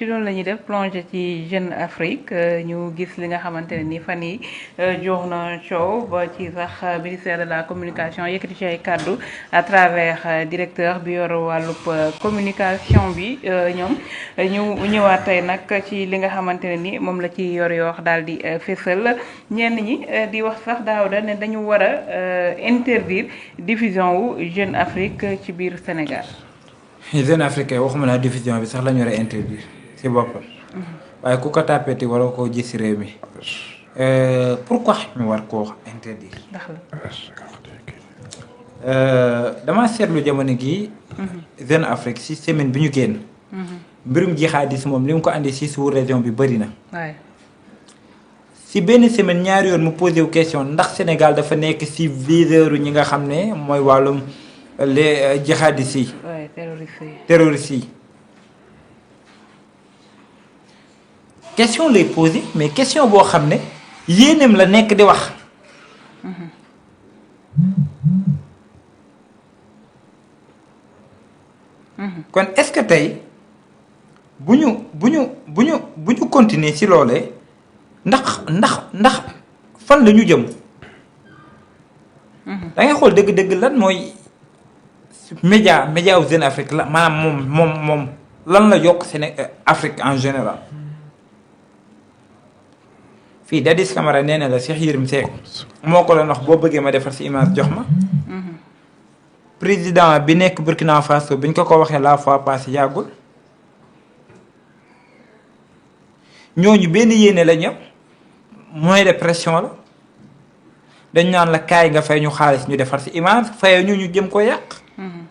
ci loolu la ñuy def plongé ci Jeune Afrique ñu gis li nga xamante ne ni fan yi jox na coow ba ci sax ministère de la communication yëkkati ci ay kàddu à travers directeur bi yor wàllub communication bi ñoom ñu ñëwaat tey nag ci li nga xamante ne ni moom la ci yor daal di fésal ñenn ñi di wax sax Daouda ne dañu war a interdire diffusion wu Jeune Afrique ci biir Sénégal. Jeune Afrique waxuma la diffusion bi sax la ñu war a interdire ci boppam. waaye ku ko tàppeti waroo koo gis ci réew mi. pourquoi ñu war koo interdire. ndax la. dama seetlu jamono gi Jeune Afrique ci semaine bi ñu génn. mbirum jihadisme moom li mu ko andi ci sous région bi bëri na. ci benn semaine ñaari yoon mu posé wu question ndax Sénégal dafa nekk ci viseur ñi nga xam ne mooy wàllum les jihadistes yi. terroristes yi. question lay posé mais question boo xam ne yéeneem la nekk di wax. kon est-ce que tey bu ñu continuer ci loolee ndax fan la ñu jëm. da ngay xool dëgg-dëgg lan mooy média wu Jeune Afrique la maanaam moom lan la yokk Afrique en général. fii Dadis Camara nee na la Cheikh Yérim Seck moo ko doon wax boo bëggee ma defar ci image jox ma. président bi nekk Burkina Faso bi ñu ko waxee la fois passée yàggul. ñooñu benn yéene la ñëw moyen de pression la dañ naan la kaay nga fay ñu xaalis ñu defar ci image fayoo ñu jëm ko yàq.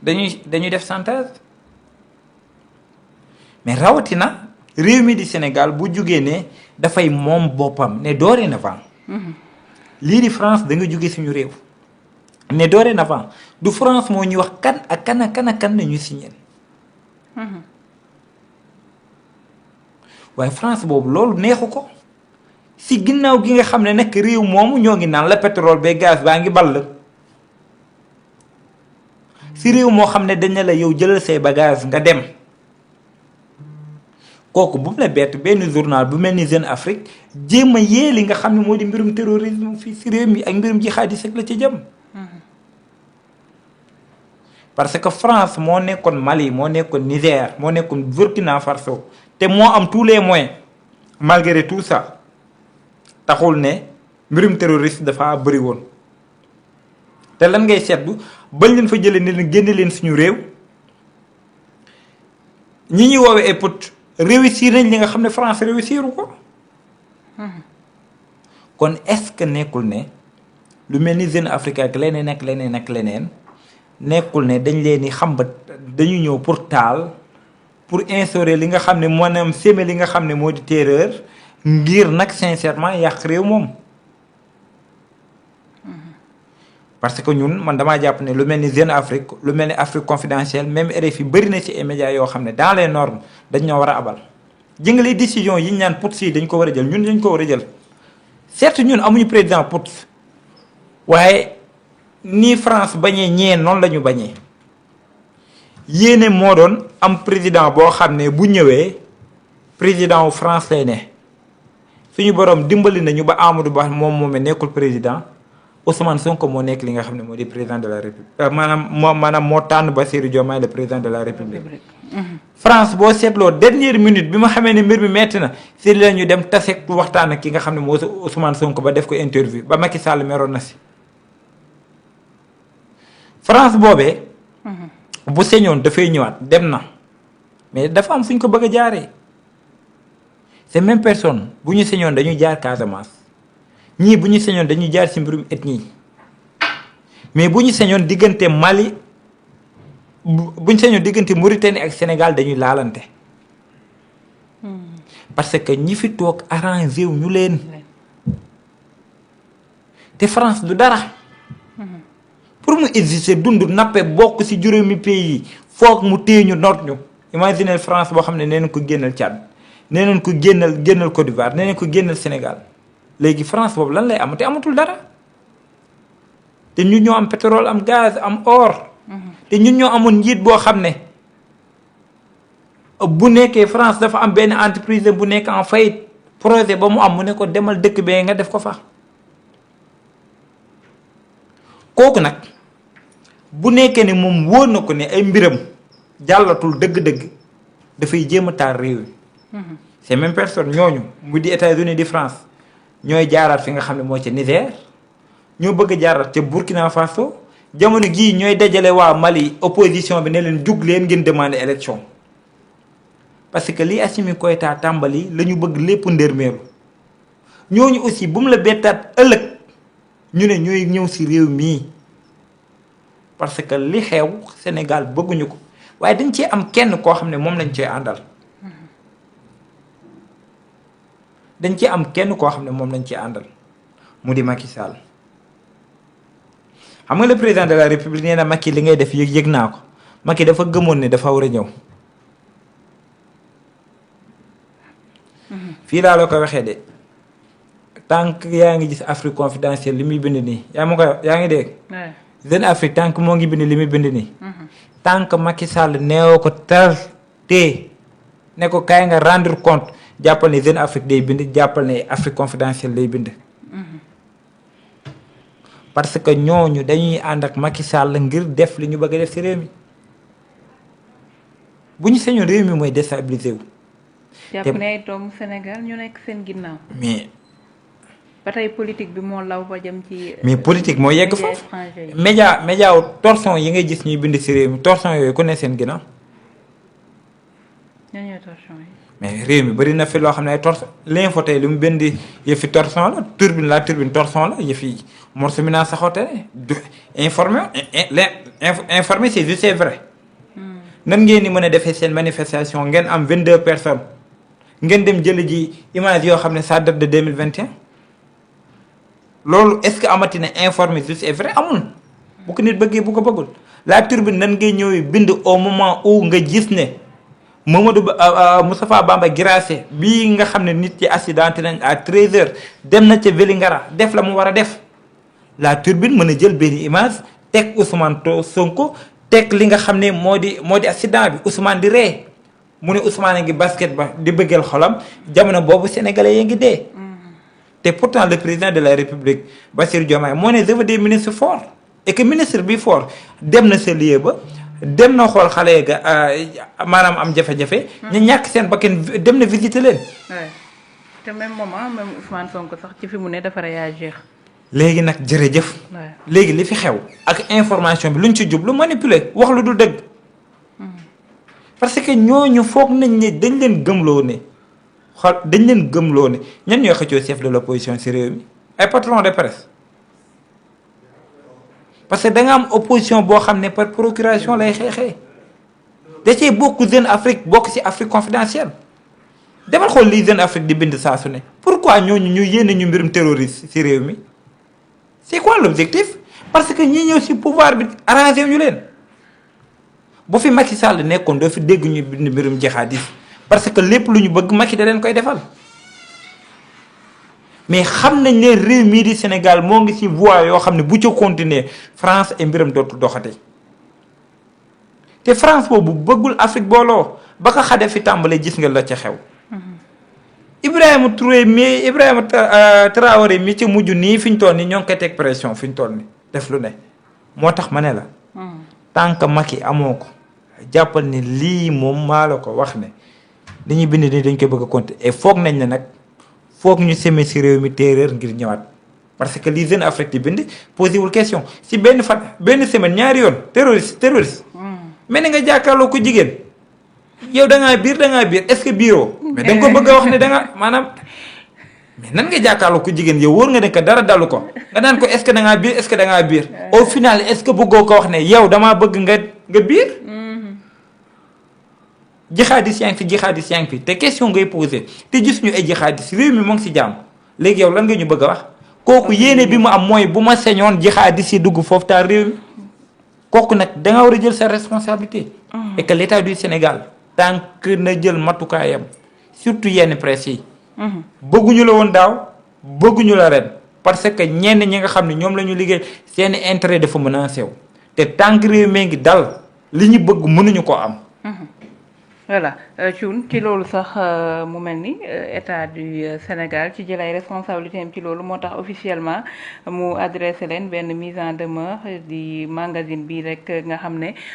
dañuy def chantage. mais rawatina réew mi di Sénégal bu jugee ne dafay moom boppam ne dorénavant. lii di France da nga jugee suñu réew. ne dorénavant du France moo ñuy wax kan ak kan la ñu signé. waaye France boobu loolu neexu ko si ginnaaw gi nga xam ne nag réew moomu ñoo ngi naan la pétrole ba gaz baa ngi ball. si réew moo xam ne dañ ne la yow jëlal say bagage nga dem kooku bu mu la bett benn journal bu mel ni Jeune Afrique jéem a yee li nga xam ne moo di mbirum terrorisme fii si réew mi ak mbirum jihadiste la ci jëm. parce que France moo nekkoon Mali moo nekkoon Niger moo nekkoon Burkina Faso te moo am tous les moyens malgré tout ça taxul ne mbirum terroriste dafa bëri woon. te lan ngay seetlu bañ leen fa jëlee ne leen génne leen suñu réew ñi ñuy woowee ay put réussir nañ li nga xam ne France réussiru ko. kon est-ce que nekkul ne lu mel ni Jeune Afrique ak leneen ak leneen ak leneen nekkul ne dañ leen di xam ba dañu ñëw pour taal pour instaurer li nga xam ne maanaam semer li nga xam ne moo di terreur ngir nag sincèrement yàq réew moom. parce que ñun man damaa jàpp ne lu mel ni Jeune Afrique lu mel ni Afrique confidentielle même RFI bëri na ci ay médias yoo xam ne dans les normes dañ ñoo war a abal. jëngale décision yi ñu naan PUTS yi dañ ko war a jël ñun dañ ko war a jël certes ñun amuñu président PUTS waaye ni France bañee ñee noonu la ñu bañee yéene moo doon am président boo xam ne bu ñëwee président wu France lay ne suñu borom dimbali nañu ba Amadou Ba moom nekkul président. Ousmane Sonko moo nekk li nga xam ne moo di président de la république maanaam moo tànn Bassirou Diomaye le président de la république. France boo seetloo dernière minute bi ma xamee ne mbir mi metti na si la ñu dem tase waxtaan ak ki nga xam ne moo Ousmane Sonko ba def ko interview ba Macky Sall meroon na si. France boobee. bu señoon dafay ñëwaat dem na mais dafa am fu ñu ko bëgg a jaaree ces mêmes personnes bu ñu señoon dañuy jaar Casamance. ñii bu ñu sañoon dañuy jaar ci mbirum ethnie mais bu ñu sañoon diggante Mali bu ñu sañoon diggante Mauritanie ak Sénégal dañuy laalante parce que ñi fi toog arrangé wu ñu leen te France du dara pour mu exister dund nappe bokk ci juróomi pays yi foog mu téye ñu noot ñu imaginer France boo xam ne nee nañ ko génnal Tchad nee nañ ko génnal Côte d'Ivoire nee nañ ko génnal Sénégal. léegi France boobu lan lay am te amatul dara te ñun ñoo am pétrole am gaz am or. te ñun ñoo amoon njiit boo xam ne bu nekkee France dafa am benn entreprise bu nekk en faillite projet ba mu am mu ne ko demal dëkk bee nga def ko fa kooku nag bu nekkee ne moom wóor na ko ne ay mbiram jàllatul dëgg-dëgg dafay jéem a taal réew yi ces mêmes personnes ñooñu mu di États-Unis di France ñooy jaaraat fi nga xam ne moo ca Niger ñoo bëgg a jaaraat ca Burkina Faso jamono gii ñooy dajale waa Mali opposition bi ne leen jug leen ngeen demander élection parce que li Assimi Goïta tàmbali la ñu bëgg lépp ndërmeelu ñooñu aussi bu mu la bettaat ëllëg ñu ne ñooy ñëw si réew mii parce que li xew Sénégal bëgguñu ko waaye dañ cee am kenn koo xam ne moom lañ cee àndal dañ ci am kenn koo xam ne moom lañ ci àndal mu di Macky Sall xam nga le président de la République nee na Macky li ngay def yëg naa ko Macky dafa gëmoon ne dafa war a ñëw fii laa la ko waxee de tant que yaa ngi gis Afrique confidentielle li muy bind nii yaa ngi dégg Jeune Afrique tant que moo ngi bind li muy bind nii tant que Macky Sall neewoo ko tar tee ne ko kaay nga rendre compte jàppal ne Jeune Afrique day bind jàppal ne Afrique confidentielle lay bind parce que ñooñu dañuy ànd ak Macky Sall ngir def li ñu bëgg a def ci réew mi bu ñu sañoon réew mi mooy déstabiliser wu. jàpp ne ay doomu Sénégal ñu nekk seen ginnaaw. mais. ba tey politique bi moo law ba jëm ci. mais politique moo yegg foofu. média wu torsion yi ngay gis ñuy bind ci réew mi torsion yooyu ku ne seen ginnaaw. ñoo ñooy torsion yi. mais réew mi bëri na fi loo xam ne ay torsion l'info tey li mu bind yëfi torsion la turbine torsion la yëfi morceau mi naa saxoote ne informé c'est juste c'est vrai. nan ngeen ni mën a defee seen manifestation ngeen am 22 personnes ngeen dem jëli ji image yoo xam ne ça date de 2021 loolu est-ce que amati na informé juste c'est vrai amul bu ko nit bëggee bu ko bëggul la turbine nan ngay ñëw bind au moment où nga gis ne Moustapha Bamba Guirassy bii nga xam ne nit ci accidenté nañ à 13h dem na ca Vélingara def la mu war a def la turbine mën a jël benn image teg Ousmane Sonko teg li nga xam ne moo di accident bi Ousmane di ree mu ne Ousmane a ngi basket ba di bëggal xolam jamono boobu sénégalais yi ngi dee. te pourtant le président de la République Bassirou Diomaye moo ne je veux des ministres forts et que ministre bi fort dem na sa lieu ba dem na xool xale ga maanaam am jafe-jafe. ñu ñàkk seen bakkan dem na visiter leen. te même moment même Ousmane Sonko sax ci fi mu ne dafa réagir. léegi nag jërëjëf. léegi li fi xew ak information bi luñ ci jublu manipuler wax lu du dëgg. parce que ñooñu foog nañ ne dañ leen gëmloo ne ñan ñooy xëccoo chef de l'opposition ci réew mi ay patron de presse. parce que da nga am opposition boo xam ne par procuration lay xeexee da cee bokk Jeune Afrique bokk ci Afrique confidentielle demal xool lii Jeune Afrique di bind saa su ne pourquoi ñooñu ñu yéene ñu mbirum terroriste ci réew mi. c'est quoi l'objectif parce que ñi ñëw ci pouvoir bi arrangé ñu leen bu fi Macky Sall nekkoon doo fi dégg ñu bind mbirum jihadiste parce que lépp lu ñu bëgg Macky da leen koy defal mais xam nañ ne réew mii di Sénégal moo ngi ci voie yoo xam ne bu ca continuer France ay mbiram dootul doxate te France boobu bëggul Afrique booloo ba ko xade fi tàmbalee gis nga la ca xew. Ibrahima Traoré mi ci mujj nii fi ñu toll nii ñoo ngi koy teg pression fi ñu toll nii def lu ne moo tax ma ne la. tant que Macky amoo ko jàppal ni lii moom maa la ko wax ne dañuy bind ni dañ koy bëgg a compter et foog nañ ne nag foog ñu semé ci réew mi terreur ngir ñëwaat parce que li Jeune Afrique di bind posé wul question ci benn semaine ñaari yoon terroriste. mel ni nga jàkkaarloo ko jigéen. yow da ngaa biir est-ce que biiroo mais da nga ko bëgg a wax ne da nga maanaam mais nan nga jàkkaarloo ko jigéen yow wóor nga ne que dara dalu ko nga naan ko est-ce que da ngaa biir est-ce que da ngaa biir au final est-ce que bëggoo ko wax ne yow damaa bëgg nga biir. jihadis yaa ngi fi te question ngay posé te gis ñu ay jihadis réew mi moo ngi ci jàmm léegi yow lan nga ñu bëgg a wax kooku yéene bi mu am mooy bu ma sañoon jihadis yi dugg foofu taal réew mi kooku nag da nga war a jël sa responsabilité. et que l'État du Sénégal. tant que na jël matukaayam surtout yenn presse yi. bëgguñu la woon daaw bëgguñu la ren parce que ñenn ñi nga xam ne ñoom la ñu liggéey seeni intérêt dafa menacé wu te tant que réew mi ngi dal li ñu bëgg mënuñu ko am. voilà Thioune ci loolu sax mu mel ni état du Sénégal ci jël ay responsabilités am ci loolu moo tax officiellement mu adressé leen benn mise en demeure di magazine bi rek nga xam ne